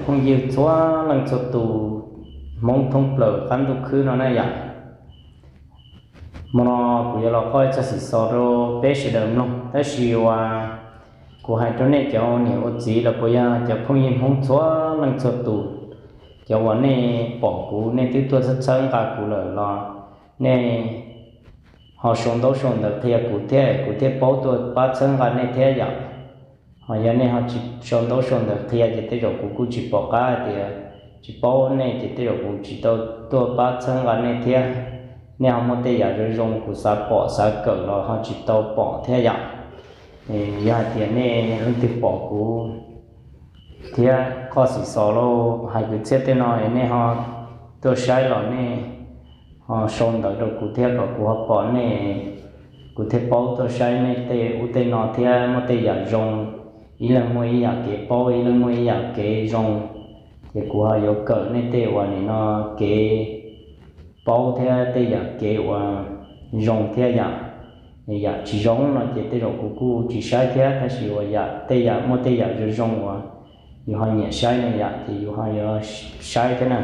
phooj ywg txhua leej txhua tus, Hmoob thoob plaws qab ntuj khwb no na yom. Hmo no kuv yuav los qoj txoj xim xos rau peb sawv daws mloog, tab sis uas kuv hais rau nej cov niam ua txiv los puas yog cov phooj ywg Hmoob txhua leej txhua tus, cov uas nej pom kuv nej twb tuaj txhawb txhawb nqa kuv lawm los nej ho sau ntaub sau ntawv qhia kuv thiab kuv thiaj paub tuaj pab txhawb nqa nej thiab yom. Ho yog nej ho tsis sau ntaub sau ntawv qhia ces tej zaum kuv kuj tsis pom qab hais tias, tsis paub nej ces tej zaum kuv tsis tau tuaj pab txhawb nqa nej thiab. Nej ho muaj tej yam zoo zoo kuv xav pom xav kawm los ho tsis tau pom thiab yom. Yog hais tias nej leej twg pom kuv thiab qoj xim xos los hais kwv txhiaj tej no es nej ho tuaj saib los nej ho sau ntawv rau kuv thiab kom kuv ho pom nej, kuv thiaj paub tuaj saib nej tej ub tej no thiab muaj tej yam zoo, ib leeg muaj ib yam kev paub ib leeg muaj ib yam kev zoo, ces kuv ho yuav kawm nej tej uas nim no kev paub thiab tej yam kev uas zoo thiab yom. Yam tsis zoo no ces tej zaum kuv kuj tsis saib thiab, tab sis uas yam tej yam muaj tej yam zoo zoo uas yus ho nyiam saib ne yom ces yus ho yuav saib thiab na.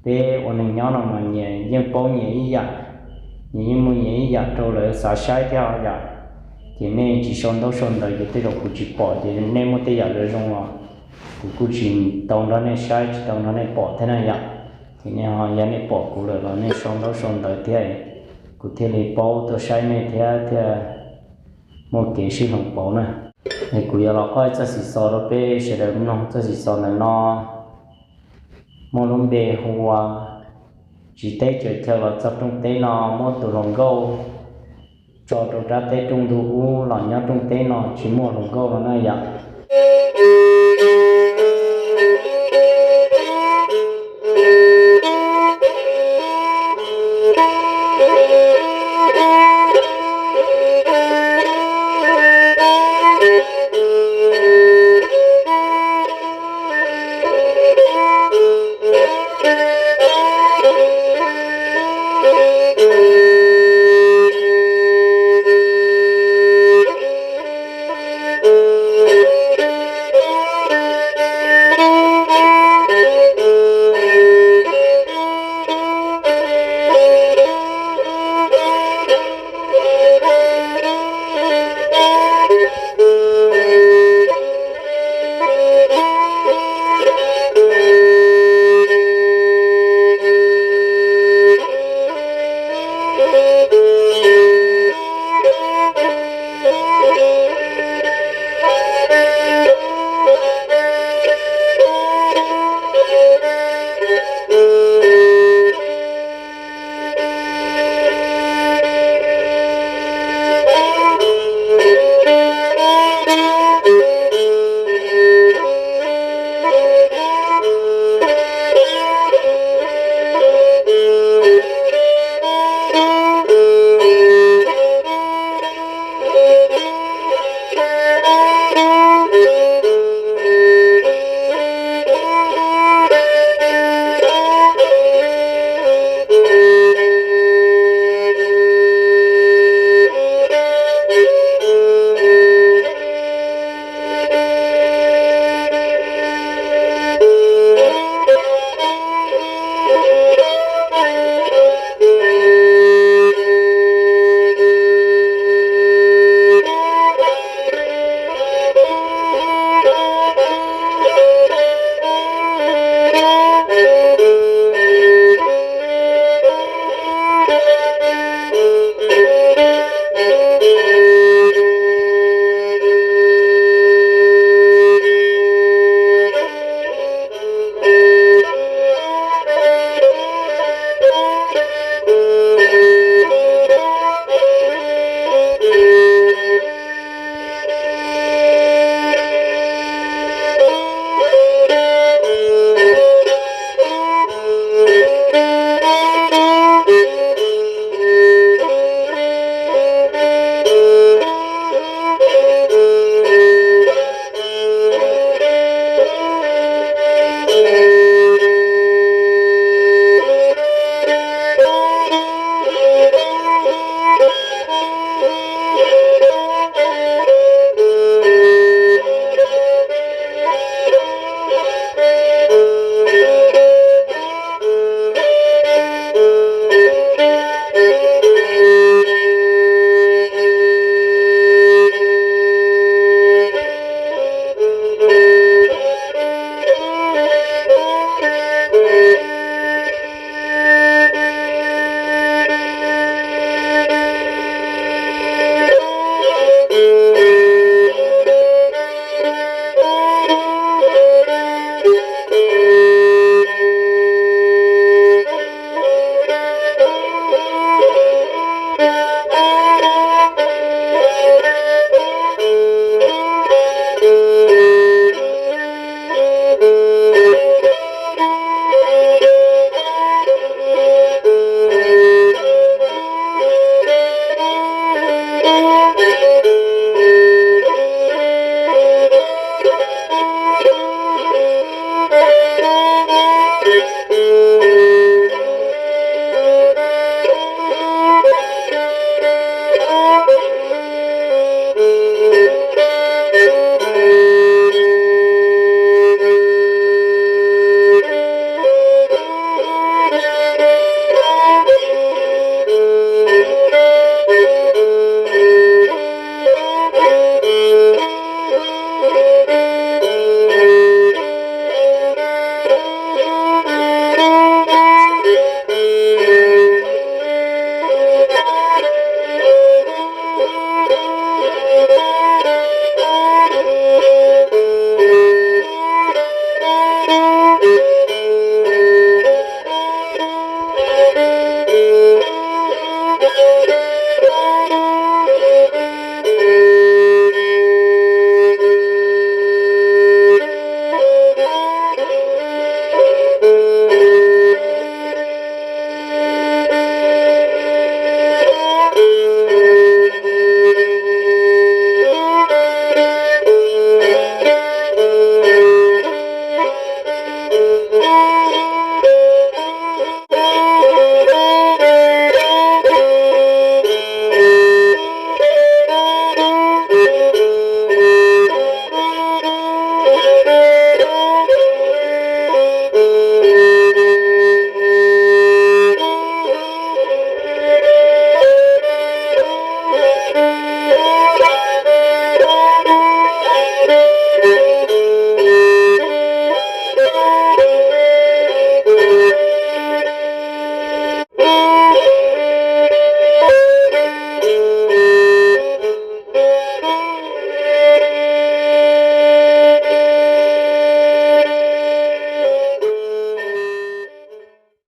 Peb ua neeg nyob no mas nyias yeej paub nyias ib yam, nyias yeej muaj nyias ib yam rau lawv xav saib thiab yom. Ces nej tsis sau ntaub sau ntawv ces tej zaum kuv tsis pom ces nej muaj tej yam zoo zoo los kuv kuj tsis tau nrog nej saib tsis tau nrog nej pom thiab na yom. Ces nej ho yog nej pom kuv lawm los nej sau ntaub sau ntawv thiab, kuv thiaj li paub tuaj saib nej thiab thiaj muaj kev sib hloov pauv na. Es kuv yuav los qoj txoj xim xos rau peb sawv daws mloog, txoj xim xos ntawm no muaj lub npe hu ua Tsis teb tsaws chaw los txog rooj teb no, muab tus hluas nkauj tso rau rab teb rooj ntug ub los nyob rooj teb no tsis muaj hluas nkauj no na yom.